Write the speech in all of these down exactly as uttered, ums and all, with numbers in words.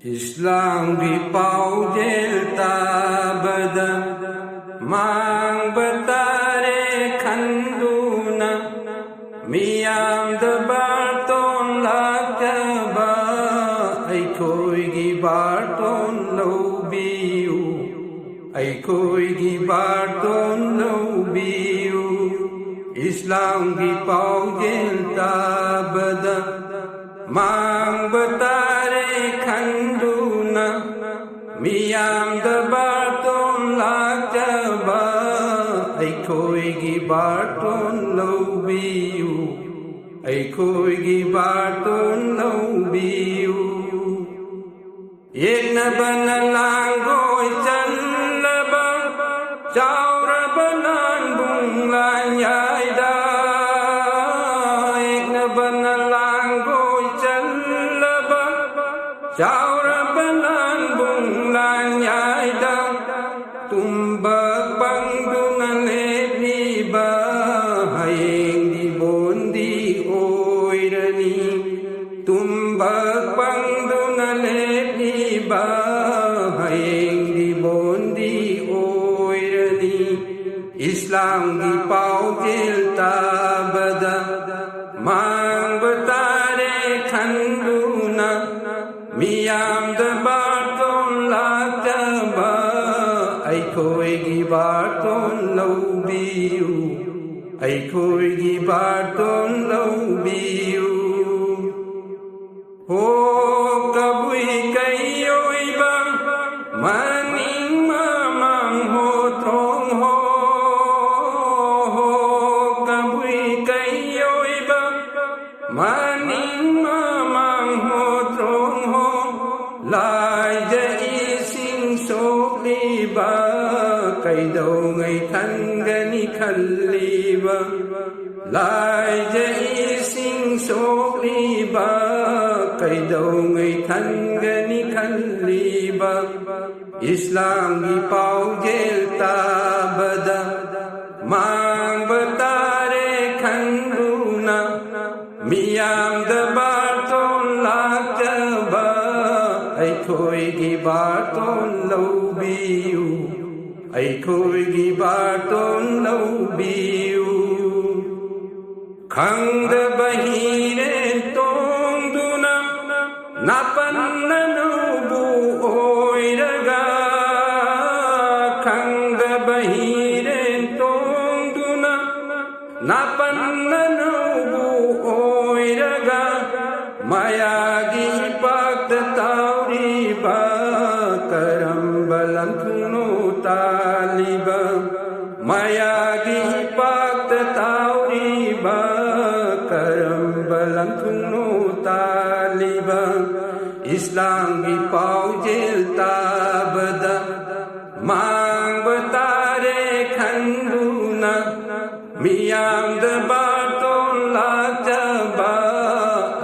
ꯏꯁꯂꯥꯝꯒꯤ ꯄꯥꯎꯖꯦꯜ ꯇꯥꯕꯗ ꯃꯥꯡꯕ ꯇꯥꯔꯦ ꯈꯟꯗꯨꯅ ꯃꯤꯌꯥꯝꯗ ꯕꯥꯔꯇꯣꯟ ꯂꯥꯛꯆꯕ, ꯑꯩꯈꯣꯏꯒꯤ ꯕꯥꯔꯇꯣꯟ ꯂꯧꯕꯤꯌꯨ, ꯑꯩꯈꯣꯏꯒꯤ ꯕꯥꯔꯇꯣꯟ ꯂꯧꯕꯤꯌꯨ꯫ ꯏꯁꯂꯥꯝꯒꯤ ꯄꯥꯎꯖꯦꯜ ꯇꯥꯕꯗ ꯃꯥꯡꯕ ꯇꯥꯔꯦ ꯈꯟꯗꯨꯅ ꯃꯤꯌꯥꯝꯗ ꯕꯥꯔꯇꯣꯟ ꯂꯥꯛꯆꯕ, ꯑꯩꯈꯣꯏꯒꯤ ꯕꯥꯔꯇꯣꯟ ꯂꯧꯕꯤꯌꯨ, ꯑꯩꯈꯣꯏꯒꯤ ꯕꯥꯔꯇꯣꯟ ꯂꯧꯕꯤꯌꯨ꯫ ꯌꯦꯛꯅꯕꯅ ꯂꯥꯡꯒꯣꯏ ꯆꯜꯂꯕ ꯆꯥꯎꯔꯕ ꯂꯥꯟꯕꯨꯡ ꯂꯥꯟꯌꯥꯏꯗ, ꯌꯦꯛꯅꯕꯅ ꯂꯥꯡꯒꯣꯏ ꯆꯜꯂꯕ ꯆꯥꯎꯔꯕ ꯂꯥꯟꯕꯨꯡ ꯂꯥꯟꯌꯥꯏꯗ, ꯇꯨꯝꯕ ꯄꯪꯗꯨꯅ ꯂꯦꯞꯂꯤꯕ ꯍꯌꯦꯡꯗꯤ ꯕꯣꯟꯗꯤ ꯑꯣꯏꯔꯅꯤ꯫ ꯇꯨꯝꯕ ꯄꯪꯗꯨꯅ ꯂꯦꯞꯂꯤꯕ ꯍꯌꯦꯡꯗꯤ ꯕꯣꯟꯗꯤ ꯑꯣꯏꯔꯅꯤ꯫ ꯏꯁꯂꯥꯝꯒꯤ ꯄꯥꯎꯖꯦꯜ ꯇꯥꯕꯗ ꯃꯥꯡꯕ ꯇꯥꯔꯦ ꯈꯟꯗꯨꯅ ꯃꯤꯌꯥꯝꯗ ꯕꯥꯔꯇꯣꯟ ꯂꯥꯛꯆꯕ, ꯑꯩꯈꯣꯏꯒꯤ ꯕꯥꯔꯇꯣꯟ ꯂꯧꯕꯤꯌꯨ, ꯑꯩꯈꯣꯏꯒꯤ ꯕꯥꯔꯇꯣꯟ ꯂꯧꯕꯤꯌꯨ꯫ ꯍꯣ ꯀꯕꯨꯏ ꯀꯩ ꯑꯣꯏꯕ ꯃꯅꯤꯡ ꯃꯃꯥꯡ ꯍꯣ ꯇ꯭ꯔꯣꯡ ꯍꯣ, ꯍꯣ ꯀꯕꯨꯏ ꯀꯩ ꯑꯣꯏꯕ ꯃꯅꯤꯡ ꯃꯃꯥꯡ ꯍꯣ ꯇ꯭ꯔꯣꯡ ꯍꯣ, ꯂꯥꯏꯖ ꯏꯁꯤꯡ ꯁꯣꯛꯂꯤꯕ ꯀꯩꯗꯧꯉꯩ ꯊꯟꯒꯅꯤ ꯈꯜꯂꯤꯕ, ꯂꯥꯏꯖ ꯏꯁꯤꯡ ꯁꯣꯛꯂꯤꯕ ꯀꯩꯗꯧꯉꯩ ꯊꯟꯒꯅꯤ ꯈꯜꯂꯤꯕ, ꯏꯁꯂꯥꯝꯒꯤ ꯄꯥꯎꯖꯦꯜ ꯇꯥꯕꯗ ꯃꯥꯡꯕ ꯇꯥꯔꯦ ꯈꯟꯗꯨꯅ ꯃꯤꯌꯥꯝꯗ ꯕꯥꯔꯇꯣꯟ ꯂꯥꯛꯆꯕ, ꯑꯩꯈꯣꯏꯒꯤ ꯕꯥꯔꯇꯣꯟ ꯂꯧꯕꯤꯌꯨ, ꯑꯩꯈꯣꯏꯒꯤ ꯕꯥꯔꯇꯣꯟ ꯂꯧꯕꯤꯌꯨ꯫ ꯈꯪꯗꯕ ꯍꯤꯔꯦꯟ ꯇꯣꯡꯗꯨꯅ ꯅꯥꯄꯟ ꯑꯅꯧꯕꯨ ꯑꯣꯏꯔꯒ, ꯈꯪꯗꯕ ꯍꯤꯔꯦꯟ ꯇꯣꯡꯗꯨꯅ ꯅꯥꯄꯟ ꯑꯅꯧꯕꯨ ꯑꯣꯏꯔꯒ, ꯃꯌꯥꯒꯤ ꯏꯄꯥꯛꯇ ꯇꯥꯎꯔꯤꯕ ꯀꯔꯝꯕ ꯂꯟꯊꯨꯡꯅꯣ ꯇꯥꯜꯂꯤꯕ? ꯃꯌꯥꯒꯤ ꯏꯄꯥꯛꯇ ꯇꯥꯎꯔꯤꯕ ꯀꯔꯝꯕ ꯂꯟꯊꯨꯡꯅꯣ ꯇꯥꯜꯂꯤꯕ? ꯏꯁꯂꯥꯝꯒꯤ ꯄꯥꯎꯖꯦꯜ ꯇꯥꯕꯗ ꯃꯥꯡꯕ ꯇꯥꯔꯦ ꯈꯟꯗꯨꯅ, ꯃꯤꯌꯥꯝꯗ ꯕꯥꯔꯇꯣꯟ ꯂꯥꯛꯆꯕ,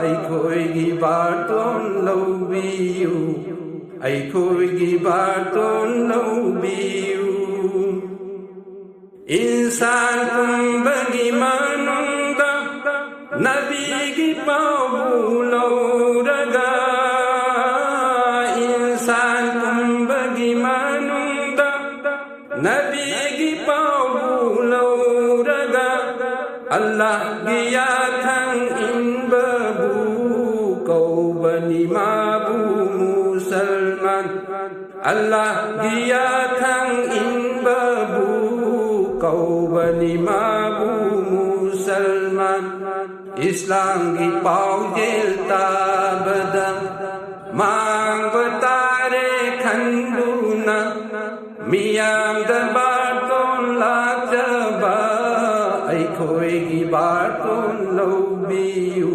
ꯑꯩꯈꯣꯏꯒꯤ ꯕꯥꯔꯇꯣꯟ ꯂꯧꯕꯤꯌꯨ, ꯑꯩꯈꯣꯏꯒꯤ ꯕꯥꯔꯇꯣꯟ ꯂꯧꯕꯤꯌꯨ꯫ ꯏꯟꯁꯥꯟ ꯄꯨꯝꯕꯒꯤ ꯃꯅꯨꯡꯗ ꯅꯕꯤꯒꯤ ꯄꯥꯎꯕꯨ ꯂꯧꯔꯒ, ꯏꯟꯁꯥꯟ ꯄꯨꯝꯕꯒꯤ ꯃꯅꯨꯡꯗ ꯅꯕꯤꯒꯤ ꯄꯥꯎꯕꯨ ꯂꯧꯔꯒ, ꯑꯜꯂꯥꯍꯒꯤ ꯌꯥꯊꯪ ꯏꯟꯕꯕꯨ ꯀꯧꯕꯅꯤ ꯃꯥꯕꯨ ꯃꯨꯁꯜꯃꯥꯟ꯫ ꯑꯜꯂꯥꯍꯒꯤ ꯌꯥꯊꯪ ꯏꯟꯕꯕꯨ ꯀꯧꯕꯅꯤ ꯃꯥꯕꯨ ꯃꯨꯁꯜꯃꯥꯟ꯫ ꯏꯁꯂꯥꯝꯒꯤ ꯄꯥꯎꯖꯦꯜ ꯇꯥꯕꯗ ꯃꯥꯡꯕ ꯇꯥꯔꯦ ꯈꯟꯗꯨꯅ, ꯃꯤꯌꯥꯝꯗ ꯕꯥꯔꯇꯣꯟ ꯂꯥꯛꯆꯕ, ꯑꯩꯈꯣꯏꯒꯤ ꯕꯥꯔꯇꯣꯟ ꯂꯧꯕꯤꯌꯨ,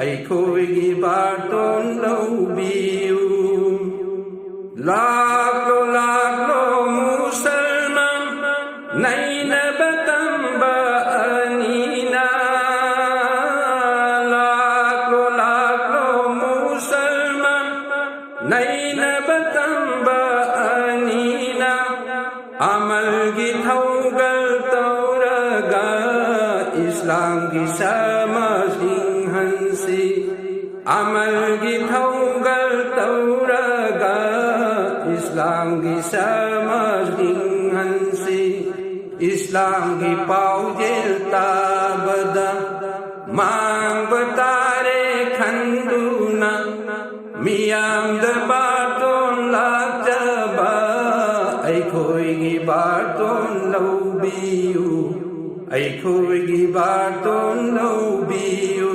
ꯑꯩꯈꯣꯏꯒꯤ ꯕꯥꯔꯇꯣꯟ ꯂꯧꯕꯤꯌꯨ꯫ ꯂꯥꯛꯂꯣ, ꯂꯥꯛꯂꯣ, ꯃꯨꯁꯜꯃꯥꯟ ꯅꯩꯅꯕ ꯇꯝꯕ ꯑꯅꯤꯅ꯫ ꯂꯥꯛꯂꯣ, ꯂꯥꯛꯂꯣ, ꯃꯨꯁꯜꯃꯥꯟ ꯅꯩꯅꯕ ꯇꯝꯕ ꯑꯅꯤꯅ꯫ ꯑꯃꯜꯒꯤ ꯊꯧꯒꯜ ꯇꯧꯔꯒ ꯏꯁꯂꯥꯝꯒꯤ ꯁꯃꯥꯖ ꯂꯤꯡꯍꯟꯁꯤ꯫ ꯑꯃꯜꯒꯤ ꯊꯧꯒꯜ ꯇꯧ ꯏꯁꯂꯥꯝꯒꯤ ꯁꯃꯥꯖ ꯍꯤꯡꯍꯟꯁꯤ꯫ ꯏꯁꯂꯥꯝꯒꯤ ꯄꯥꯎꯖꯦꯜ ꯇꯥꯕꯗ ꯃꯥꯡꯕ ꯇꯥꯔꯦ ꯈꯟꯗꯨꯅ ꯃꯤꯌꯥꯝꯗ ꯕꯥꯔꯇꯣꯟ ꯂꯥꯛꯆꯕ ꯑꯩꯈꯣꯏꯒꯤ ꯕꯥꯔꯇꯣꯟ ꯂꯧꯕꯤꯌꯨ꯫ ꯑꯩꯈꯣꯏꯒꯤ ꯕꯥꯔꯇꯣꯟ ꯂꯧꯕꯤꯌꯨ꯫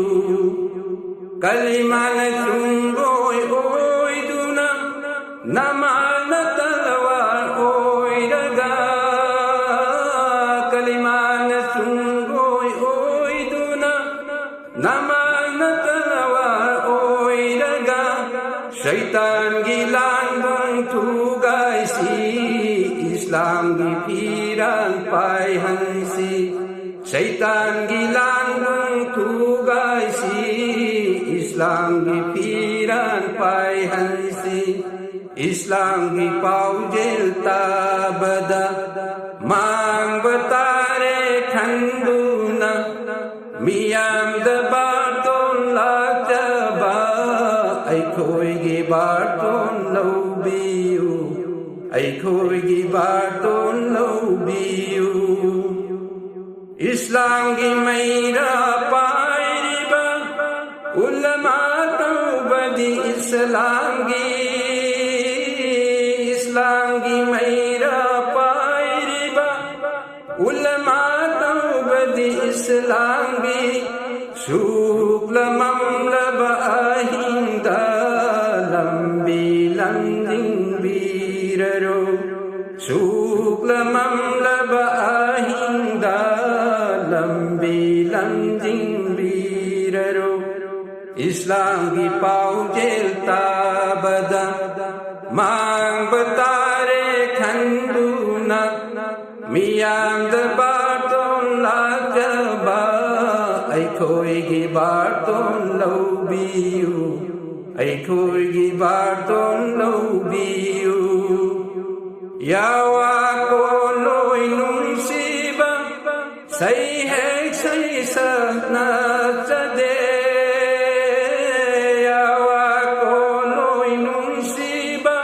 ꯀꯂꯤꯃꯥꯅ ꯆꯨꯡꯒꯣꯏ ꯑꯣꯏꯗꯨꯅ ꯅꯃꯥꯅ ꯇꯂꯋꯥꯔ ꯑꯣꯏꯔꯒ ꯀꯂꯤꯃꯥꯅ ꯆꯨꯡꯒꯣꯏ ꯑꯣꯏꯗꯨꯅ ꯅꯃꯥꯅ ꯇꯂꯋꯥꯔ ꯑꯣꯏꯔꯒ ꯁꯩꯇꯥꯟꯒꯤ ꯂꯥꯟꯕꯨꯡ ꯊꯨꯒꯥꯏꯁꯤ꯫ ꯏꯁꯂꯥꯝꯒꯤ ꯐꯤꯔꯥꯜ ꯄꯥꯏꯍꯟꯁꯤ꯫ ꯁꯩꯇꯥꯟꯒꯤ ꯂꯥꯟꯕꯨꯡ ꯊꯨꯒꯥꯏꯁꯤ꯫ ꯏꯁꯂꯥꯝꯒꯤ ꯐꯤꯔꯥꯜ ꯄꯥꯏꯍꯟꯁꯤ꯫ ꯏꯁꯂꯥꯝꯒꯤ ꯄꯥꯎꯖꯦꯜ ꯇꯥꯕꯗ ꯃꯥꯡꯕ ꯇꯥꯔꯦ ꯈꯟꯗꯨꯅ ꯃꯤꯌꯥꯝꯗ ꯕꯥꯔꯇꯣꯟ ꯂꯥꯛꯆꯕ ꯑꯩꯈꯣꯏꯒꯤ ꯕꯥꯔꯇꯣꯟ ꯂꯧꯕꯤꯌꯨ꯫ ꯑꯩꯈꯣꯏꯒꯤ ꯕꯥꯔꯇꯣꯟ ꯂꯧꯕꯤꯌꯨ꯫ ꯏꯁꯂꯥꯝꯒꯤ ꯃꯩꯔꯥ ꯄꯥꯏꯔꯤꯕ ꯎꯂꯃꯥ ꯇꯧꯕꯗꯤ ꯏꯁꯂꯥꯝꯒꯤ, ꯏꯁꯂꯥꯝꯒꯤ ꯃꯩꯔꯥ ꯄꯥꯏꯔꯤꯕ ꯎꯂꯃꯥ ꯇꯧꯕꯗꯤ ꯏꯁꯂꯥꯝꯒꯤ꯫ ꯁꯨꯛꯂꯃꯝꯂꯕ ꯑꯍꯤꯡꯗ ꯂꯝꯕꯤ ꯂꯝꯖꯤꯡꯕꯤꯔꯔꯣ꯫ ꯁꯨꯛꯂꯃꯝꯂꯕ ꯑꯍꯤꯡꯗ ꯂꯝꯕꯤ ꯂꯝꯖꯤꯡꯕꯤꯔꯔꯣ꯫ ꯏꯁꯂꯥꯝꯒꯤ ꯄꯥꯎꯖꯦꯜ ꯇꯥꯕꯗ ꯃꯥꯡꯕ ꯇꯥꯔꯦ ꯈꯟꯗꯨꯅ ꯃꯤꯌꯥꯝꯗ ꯕꯥꯔꯇꯣꯟ ꯂꯥꯛꯆꯕ ꯑꯩꯈꯣꯏꯒꯤ ꯕꯥꯔꯇꯣꯟ ꯂꯧꯕꯤꯌꯨ꯫ ꯑꯩꯈꯣꯏꯒꯤ ꯕꯥꯔꯇꯣꯟ ꯂꯧꯕꯤꯌꯨ꯫ ꯌꯥꯋꯥ ꯀꯣꯂꯣꯏ ꯅꯨꯡꯁꯤꯕ ꯁꯩꯍꯦꯛ ꯁꯩꯁꯛꯅ ꯆꯗꯦ꯫ ꯌꯥꯋꯥ ꯀꯣꯂꯣꯏ ꯅꯨꯡꯁꯤꯕ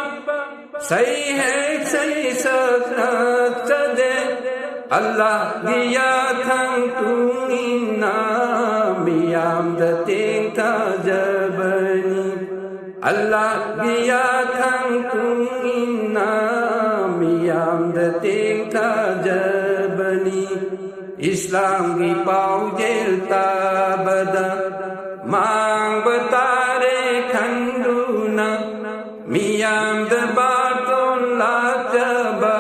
ꯁꯩꯍꯦꯛ ꯁꯩꯁꯛ ꯅꯠꯆꯗꯦ, ꯑꯜꯂꯥꯍꯒꯤ ꯌꯥꯊꯪ ꯇꯨꯡ ꯏꯟꯅ ꯃꯤꯌꯥꯝꯗ ꯇꯦꯡꯊꯖꯕꯅꯤ꯫ ꯑꯜꯂꯥꯍꯒꯤ ꯌꯥꯊꯪ ꯇꯨꯡ ꯏꯟꯅ ꯃꯤꯌꯥꯝꯗ ꯇꯦꯡꯊꯖꯕꯅꯤ꯫ ꯏꯁꯂꯥꯝꯒꯤ ꯄꯥꯎꯖꯦꯜ ꯇꯥꯕꯗ ꯃꯥꯡꯕ ꯇꯥꯔꯦ ꯈꯟꯗꯨꯅ ꯃꯤꯌꯥꯝꯗ ꯕꯥꯔꯇꯣꯟ ꯂꯥꯛꯆꯕ,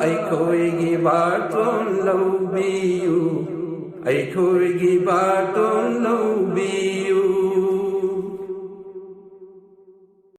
ꯑꯩꯈꯣꯏꯒꯤ ꯕꯥꯔꯇꯣꯟ ꯂꯧꯕꯤꯌꯨ, ꯑꯩꯈꯣꯏꯒꯤ ꯕꯥꯔꯇꯣꯟ ꯂꯧ